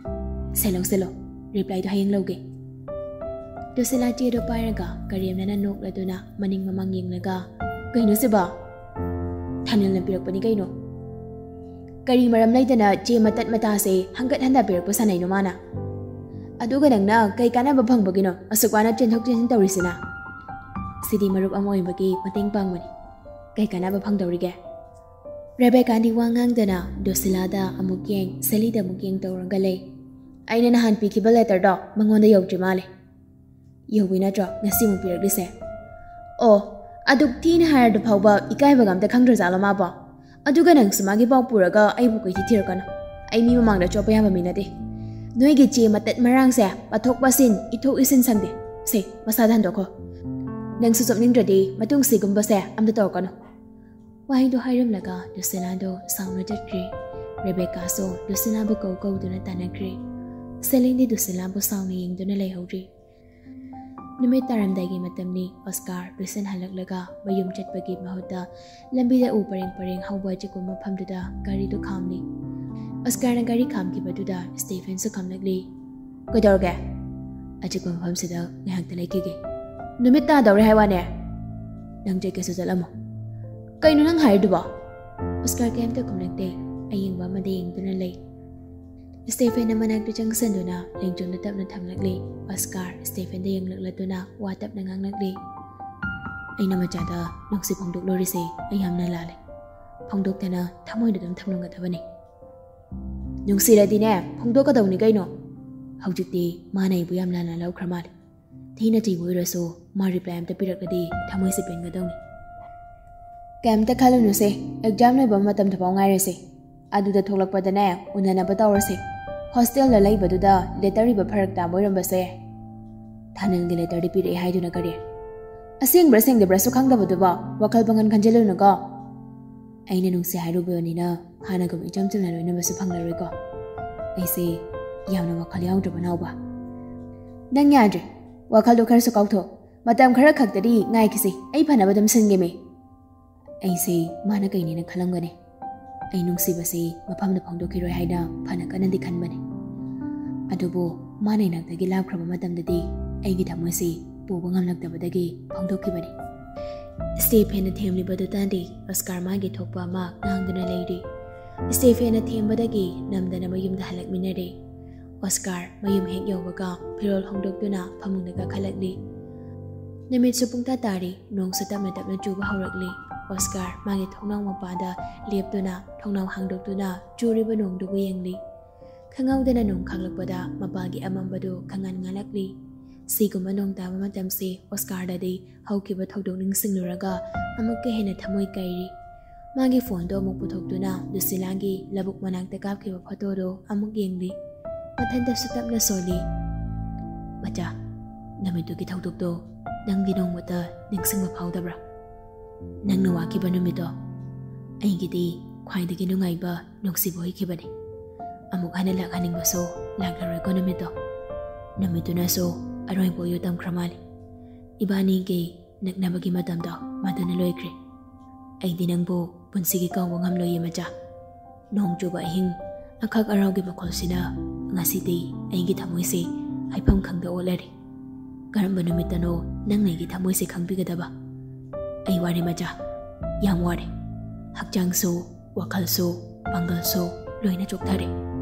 "ꯁꯦ ꯂꯧꯁꯤꯜꯂꯣ, ꯔꯤꯄ꯭ꯂꯥꯏꯗꯣ ꯍꯌꯦꯡ ꯂꯧꯒꯦ꯫" ꯖꯣꯁꯤꯂꯥ ꯆꯦꯗꯣ ꯄꯥꯏꯔꯒ ꯀꯔꯦꯝꯅꯅ ꯅꯣꯛꯂꯗꯨꯅ ꯃꯅꯤꯡ ꯃꯃꯥꯡ ꯌꯦꯡꯂꯒ, "ꯀꯩꯅꯣ ꯁꯤꯕꯣ? ꯊꯥꯅꯤꯜꯅ ꯄꯤꯔꯛꯄꯅꯤ ꯀꯩꯅꯣ꯫ ꯀꯔꯤ ꯃꯔꯝ ꯂꯩꯇꯅ ꯆꯦ ꯃꯇꯠ ꯃꯇꯥꯁꯦ ꯍꯪꯒꯠ ꯍꯟꯗ ꯄꯤꯔꯛꯄ ꯁꯥꯟꯅꯩꯅꯣ ꯃꯥꯅ? ꯑꯗꯨꯒ ꯅꯪꯅ ꯀꯩ ꯀꯥꯟꯅꯕ ꯐꯪꯕꯒꯤꯅꯣ ꯑꯁꯨꯛ ꯋꯥꯅ ꯆꯦꯟꯊꯣꯛ ꯆꯦꯟꯁꯤꯟ ꯇꯧꯔꯤꯁꯤꯅ? ꯁꯤꯗꯤ ꯃꯔꯨꯞ ꯑꯃ ꯑꯣꯏꯕꯒꯤ ꯃꯇꯦꯡ ꯄꯥꯡꯕꯅꯤ꯫ ꯀꯩ ꯀꯥꯟꯅꯕ ꯐꯪꯗꯧꯔꯤꯒꯦ?" ꯔꯦꯕꯦꯀꯥꯗꯤ ꯋꯥ ꯉꯥꯡꯗꯅ ꯖꯣꯁꯤꯂꯥꯗ ꯑꯃꯨꯛ ꯌꯦꯡ, ꯁꯦꯂꯤꯗ ꯑꯃꯨꯛ ꯌꯦꯡ ꯇꯧꯔꯒ ꯂꯩ꯫ "ꯑꯩꯅ ꯅꯍꯥꯟ ꯄꯤꯈꯤꯕ ꯂꯦꯇꯔꯗꯣ ꯃꯉꯣꯟꯗ ꯌꯧꯗ꯭ꯔꯤ ꯃꯥꯜꯂꯦ꯫" "ꯌꯧꯋꯤ ꯅꯠꯇ꯭ꯔꯣ ꯉꯁꯤ ꯑꯃꯨꯛ ꯄꯤꯔꯛꯂꯤꯁꯦ?" "ꯑꯣ, ꯑꯗꯨꯛ ꯊꯤꯅ ꯍꯥꯏꯔꯗꯨ ꯐꯥꯎꯕ ꯏꯀꯥꯏꯕꯒ ꯑꯝꯇ ꯈꯪꯗ꯭ꯔꯖꯥꯠꯂꯣ ꯃꯥꯕꯣ? ꯑꯗꯨꯒ ꯅꯪꯁꯨ ꯃꯥꯒꯤ ꯄꯥꯎ ꯄꯨꯔꯒ ꯑꯩꯕꯨ ꯀꯩꯊꯤ ꯊꯤꯔꯛꯀꯅꯨ꯫ ꯑꯩ ꯃꯤ ꯃꯃꯥꯡꯗ ꯆꯣꯞꯄ ꯌꯥꯕ ꯃꯤ ꯅꯠꯇꯦ꯫ ꯅꯣꯏꯒꯤ ꯆꯦ ꯃꯇꯠ ꯃꯔꯥꯡꯁꯦ ꯄꯥꯊꯣꯛ ꯄꯥꯁꯤꯟ, ꯏꯊꯣꯛ ꯏꯁꯤꯟ ꯁꯪꯗꯦ꯫ ꯁꯦ, ꯃꯁꯥꯗ ꯍꯟꯗꯣꯛꯈꯣ꯫ ꯅꯪꯁꯨ ꯆꯣꯞꯅꯤꯡꯗ꯭ꯔꯗꯤ ꯃꯇꯨꯡ ꯁꯤꯒꯨꯝꯕꯁꯦ ꯑꯝꯇ ꯇꯧꯔꯛꯀꯅꯨ꯫" ꯋꯥꯍꯩꯗꯣ ꯍꯥꯏꯔꯝꯂꯒ ꯖꯣꯁꯤꯂꯥꯗꯣ ꯁꯥꯎꯅ ꯆꯠꯈ꯭ꯔꯦ꯫ ꯔꯦꯕꯦꯀꯥꯁꯨ ꯖꯣꯁꯤꯂꯥꯕꯨ ꯀꯧ ꯀꯧꯗꯨꯅ ꯇꯥꯟꯅꯈ꯭ꯔꯦ꯫ ꯁꯦꯂꯤꯟꯗꯤ ꯖꯣꯁꯤꯂꯥꯕꯨ ꯁꯥꯎꯅ ꯌꯦꯡꯗꯨꯅ ꯂꯩꯍꯧꯔꯤ꯫ ꯅꯨꯃꯤꯠ ꯇꯥꯔꯝꯗꯥꯏꯒꯤ ꯃꯇꯝꯅꯤ꯫ ꯑꯣꯁꯀꯥꯔ ꯇꯨꯏꯁꯟ ꯍꯜꯂꯛꯂꯒ ꯃꯌꯨꯝ ꯆꯠꯄꯒꯤ ꯃꯍꯨꯠꯇ ꯂꯝꯕꯤꯗ ꯎ ꯄꯔꯦꯡ ꯄꯔꯦꯡ ꯍꯧꯕ ꯑꯆꯤꯛꯄ ꯃꯐꯝꯗꯨꯗ ꯒꯥꯔꯤꯗꯨ ꯈꯥꯝꯂꯤ꯫ ꯑꯣꯁꯀꯥꯔꯅ ꯒꯥꯔꯤ ꯈꯥꯝꯈꯤꯕꯗꯨꯗ ꯁ꯭ꯇꯦꯐꯦꯟꯁꯨ ꯈꯥꯝꯂꯛꯂꯤ꯫ "ꯀꯩꯗꯧꯔꯒꯦ?" "ꯑꯆꯤꯛꯄ ꯃꯐꯝꯁꯤꯗ ꯉꯥꯏꯍꯥꯛꯇ ꯂꯩꯈꯤꯒꯦ꯫ ꯅꯨꯃꯤꯠ ꯇꯥꯗꯧꯔꯦ ꯍꯥꯏ ꯋꯥꯅꯦ꯫ ꯅꯪ ꯆꯠꯀꯦꯁꯨ ꯆꯠꯂꯝꯃꯣ꯫ ꯀꯩꯅꯣ ꯅꯪ ꯍꯥꯏꯔꯤꯗꯨꯕꯣ?" ꯑꯣꯁꯀꯥꯔ ꯀꯩꯝꯇ ꯈꯨꯝꯂꯛꯇꯦ꯫ ꯑꯌꯦꯡꯕ ꯑꯃꯗ ꯌꯦꯡꯗꯨꯅ ꯂꯩ꯫ ꯁ꯭ꯇꯦꯐꯦꯟꯅ ꯃꯅꯥꯛꯇ ꯆꯪꯁꯤꯟꯗꯨꯅ ꯂꯦꯡꯖꯨꯝꯗ ꯇꯞꯅ ꯊꯝꯂꯛꯂꯤ꯫ ꯑꯣꯁꯀꯥꯔ ꯁ꯭ꯇꯦꯐꯦꯟꯗ ꯌꯦꯡꯂꯛꯂꯗꯨꯅ ꯋꯥ ꯇꯞꯅ ꯉꯥꯡꯂꯛꯂꯤ꯫ "ꯑꯩꯅ ꯃꯆꯥꯗ ꯅꯨꯡꯁꯤ ꯐꯣꯡꯗꯣꯛꯂꯨꯔꯤꯁꯦ ꯑꯩ ꯌꯥꯝꯅ ꯂꯥꯜꯂꯦ꯫ ꯐꯣꯡꯗꯣꯛꯇꯅ ꯊꯃꯣꯏꯗ ꯑꯗꯨꯝ ꯊꯝꯂꯝꯒꯗꯕꯅꯤ꯫ ꯅꯨꯡꯁꯤꯔꯗꯤꯅꯦ, ꯐꯣꯡꯗꯣꯛꯀꯗꯧꯅꯤ ꯀꯩꯅꯣ꯫ ꯍꯧꯖꯤꯛꯇꯤ ꯃꯥꯅ ꯑꯩꯕꯨ ꯌꯥꯝ ꯂꯥꯟꯅ ꯂꯧꯈ꯭ꯔ ꯃꯥꯜꯂꯦ꯫ ꯊꯤꯅ ꯆꯩꯕ ꯑꯣꯏꯔꯁꯨ ꯃꯥ ꯔꯤꯄ꯭ꯂꯥꯏ ꯑꯝꯇ ꯄꯤꯔꯛꯂꯗꯤ ꯊꯃꯣꯏꯁꯦ ꯄꯦꯟꯒꯗꯧꯅꯤ꯫ ꯀꯩꯝꯇ ꯈꯜꯂꯨꯅꯨꯁꯦ, ꯑꯦꯛꯖꯥꯝ ꯂꯣꯏꯕ ꯃꯇꯝꯗꯐꯥꯎ ꯉꯥꯏꯔꯁꯦ꯫ ꯑꯗꯨꯗ ꯊꯣꯛꯂꯛꯄꯗꯅꯦ, ꯎꯅꯅꯕ ꯇꯧꯔꯁꯦ꯫ ꯍꯣꯁꯇꯦꯜꯗ ꯂꯩꯕꯗꯨꯗ ꯂꯦꯇꯔ ꯏꯕ ꯐꯔꯛ ꯇꯥꯕ ꯑꯣꯏꯔꯝꯕꯁꯨ ꯌꯥꯏ꯫ ꯊꯥꯅꯦꯜꯒꯤ ꯂꯦꯇꯔꯗꯤ ꯄꯤꯔꯛꯑꯦ ꯍꯥꯏꯗꯨꯅ ꯀꯔꯤ? ꯑꯁꯦꯡꯕ꯭ꯔꯥ ꯁꯦꯡꯗꯕ꯭ꯔꯥꯁꯨ ꯈꯪꯗꯕꯗꯨꯕꯣ ꯋꯥꯈꯜ ꯄꯪꯈꯟ ꯈꯟꯖꯤꯜꯂꯨꯅꯨꯀꯣ꯫ ꯑꯩꯅ ꯅꯨꯡꯁꯤ ꯍꯥꯏꯔꯨꯕꯅꯤꯅ ꯍꯥꯟꯅꯒꯨꯝ ꯏꯆꯝ ꯆꯝꯅ ꯂꯣꯏꯅꯕꯁꯨ ꯐꯪꯂꯔꯣꯏꯀꯣ꯫ ꯑꯩꯁꯦ ꯌꯥꯝꯅ ꯋꯥꯈꯜ ꯌꯥꯎꯗ꯭ꯔꯕ ꯅꯥꯎꯕ꯫ ꯅꯪ ꯌꯥꯗ꯭ꯔꯦ꯫ ꯋꯥꯈꯜꯗꯣ ꯈꯔꯁꯨ ꯀꯥꯎꯊꯣꯛ꯫ ꯃꯇꯝ ꯈꯔ ꯈꯛꯇꯗꯤ ꯉꯥꯏꯈꯤꯁꯤ꯫ ꯑꯩ ꯐꯅꯕ ꯑꯗꯨꯝ ꯁꯤꯟꯒꯦꯃꯤ꯫ ꯑꯩꯁꯦ ꯃꯥꯅ ꯀꯩꯅꯦꯅ ꯈꯜꯂꯝꯒꯅꯤ꯫ ꯑꯩ ꯅꯨꯡꯁꯤꯕꯁꯤ ꯃꯐꯝꯗ ꯐꯣꯡꯗꯣꯛꯈꯤꯔꯣꯏ ꯍꯥꯏꯅ ꯐꯅ ꯀꯟꯅꯗꯤ ꯈꯟꯕꯅꯤ꯫ ꯑꯗꯨꯕꯨ ꯃꯥꯅ ꯏꯅꯥꯛꯇꯒꯤ ꯂꯥꯞꯈ꯭ꯔꯕ ꯃꯇꯝꯗꯗꯤ ꯑꯩꯒꯤ ꯊꯃꯣꯏꯁꯤ ꯄꯨꯕ ꯉꯝꯂꯛꯇꯕꯗꯒꯤ ꯐꯣꯡꯗꯣꯛꯈꯤꯕꯅꯤ꯫ ꯁ꯭ꯇꯦꯐꯦꯟꯅ ꯊꯦꯝꯂꯤꯕꯗꯨꯗꯗꯤ ꯑꯣꯁꯀꯥꯔ ꯃꯥꯒꯤ ꯊꯣꯛꯄ ꯑꯃ ꯉꯥꯡꯗꯨꯅ ꯂꯩꯔꯤ꯫ ꯁ꯭ꯇꯦꯐꯦꯟꯅ ꯊꯦꯝꯕꯗꯒꯤ ꯅꯝꯗꯅ ꯃꯌꯨꯝꯗ ꯍꯜꯂꯛꯃꯤꯟꯅꯔꯦ꯫ ꯑꯣꯁꯀꯥꯔ ꯃꯌꯨꯝ ꯍꯦꯛ ꯌꯧꯕꯒ ꯐꯤꯔꯣꯜ ꯍꯣꯡꯗꯣꯛꯇꯨꯅ ꯐꯃꯨꯡꯗ ꯀꯥꯈꯠꯂꯛꯂꯤ꯫ ꯅꯨꯃꯤꯠꯁꯨ ꯄꯨꯡꯇꯥ ꯇꯥꯔꯤ, ꯅꯣꯡꯁꯨ ꯇꯞꯅ ꯇꯞꯅ ꯆꯨꯕ ꯍꯧꯔꯛꯂꯤ꯫ ꯑꯣꯁꯀꯥꯔ ꯃꯥꯒꯤ ꯊꯣꯡꯅꯥꯎ ꯃꯄꯥꯗ ꯂꯦꯞꯇꯨꯅ ꯊꯣꯡꯅꯥꯎ ꯍꯥꯡꯗꯣꯛꯇꯨꯅ ꯆꯨꯔꯤꯕ ꯅꯣꯡꯗꯨꯕꯨ ꯌꯦꯡꯂꯤ꯫ ꯈꯪꯍꯧꯗꯅ ꯅꯣꯡ ꯈꯥꯛꯂꯛꯄꯗ ꯃꯄꯥꯒꯤ ꯑꯃꯝꯕꯗꯨ ꯈꯪꯉꯥꯟ ꯉꯥꯜꯂꯛꯂꯤ꯫ ꯁꯤꯒꯨꯝꯕ ꯅꯣꯡ ꯇꯥꯕ ꯃꯇꯝꯁꯤ ꯑꯣꯁꯀꯥꯔꯗꯗꯤ ꯍꯧꯈꯤꯕ ꯊꯧꯗꯣꯛ ꯅꯤꯡꯁꯤꯡꯂꯨꯔꯒ ꯑꯃꯨꯛꯀ ꯍꯦꯟꯅ ꯊꯃꯣꯏ ꯀꯥꯏꯔꯤ꯫ ꯃꯥꯒꯤ ꯐꯣꯟꯗꯣ ꯑꯃꯨꯛ ꯄꯨꯊꯣꯛꯇꯨꯅ ꯂꯨꯁꯤꯂꯥꯒꯤ ꯂꯧꯕꯨꯛ ꯃꯅꯥꯛꯇ ꯀꯥꯞꯈꯤꯕ ꯐꯣꯇꯣꯗꯣ ꯑꯃꯨꯛ ꯌꯦꯡꯂꯤ꯫ ꯃꯊꯟꯇꯁꯨ ꯇꯞꯅ ꯁꯣꯜꯂꯤ꯫ "ꯃꯆꯥ, ꯅꯨꯃꯤꯠꯇꯨꯒꯤ ꯊꯧꯗꯣꯛꯇꯣ ꯅꯪꯗꯤ ꯅꯣꯡꯃꯇ ꯅꯤꯡꯁꯤꯡꯕ ꯐꯥꯎꯗꯕ꯭ꯔꯥ? ꯅꯪꯅ ꯋꯥꯈꯤꯕ ꯅꯨꯃꯤꯠꯇꯣ ꯑꯩꯒꯤꯗꯤ ꯈ꯭ꯋꯥꯏꯗꯒꯤ ꯅꯨꯡꯉꯥꯏꯕ, ꯅꯨꯡꯁꯤꯕ ꯑꯣꯏꯈꯤꯕꯅꯤ꯫ ꯑꯃꯨꯛ ꯍꯟꯅ ꯂꯥꯛꯍꯟꯅꯤꯡꯕꯁꯨ ꯂꯥꯛꯂꯔꯣꯏꯀꯣ ꯅꯨꯃꯤꯠꯇꯣ꯫ ꯅꯨꯃꯤꯠꯇꯨꯅꯁꯨ ꯑꯔꯣꯏꯕ ꯑꯣꯏꯌꯨ ꯇꯝꯈ꯭ꯔ ꯃꯥꯜꯂꯤ꯫ ꯏꯕꯥꯅꯤꯒꯤ ꯅꯛꯅꯕꯒꯤ ꯃꯇꯝꯗꯣ ꯃꯗꯨꯅ ꯂꯣꯏꯈ꯭ꯔꯦ꯫ ꯑꯩꯗꯤ ꯅꯪꯕꯨ ꯄꯨꯟꯁꯤꯒꯤ ꯀꯥꯎꯕ ꯉꯝꯂꯣꯏꯌꯦ ꯃꯆꯥ꯫ ꯅꯣꯡ ꯆꯨꯕ ꯑꯍꯤꯡ, ꯑꯈꯛ ꯑꯔꯥꯎꯒꯤ ꯃꯈꯣꯜꯁꯤꯅ ꯉꯁꯤꯗꯤ ꯑꯩꯒꯤ ꯊꯃꯣꯏꯁꯦ ꯍꯥꯏꯐꯝ ꯈꯪꯗ ꯑꯣꯠꯂꯔꯦ꯫ ꯀꯔꯝꯕ ꯅꯨꯃꯤꯠꯇꯅꯣ ꯅꯪꯅ ꯑꯩꯒꯤ ꯊꯃꯣꯏꯁꯦ ꯈꯪꯕꯤꯒꯗꯕ? ꯑꯩ ꯋꯥꯔꯦ ꯃꯆꯥ, ꯌꯥꯝ ꯋꯥꯔꯦ꯫ ꯍꯛꯆꯥꯡꯁꯨ, ꯋꯥꯈꯜꯁꯨ, ꯄꯥꯡꯒꯜꯁꯨ ꯂꯣꯏꯅ ꯆꯣꯛꯊꯔꯦ꯫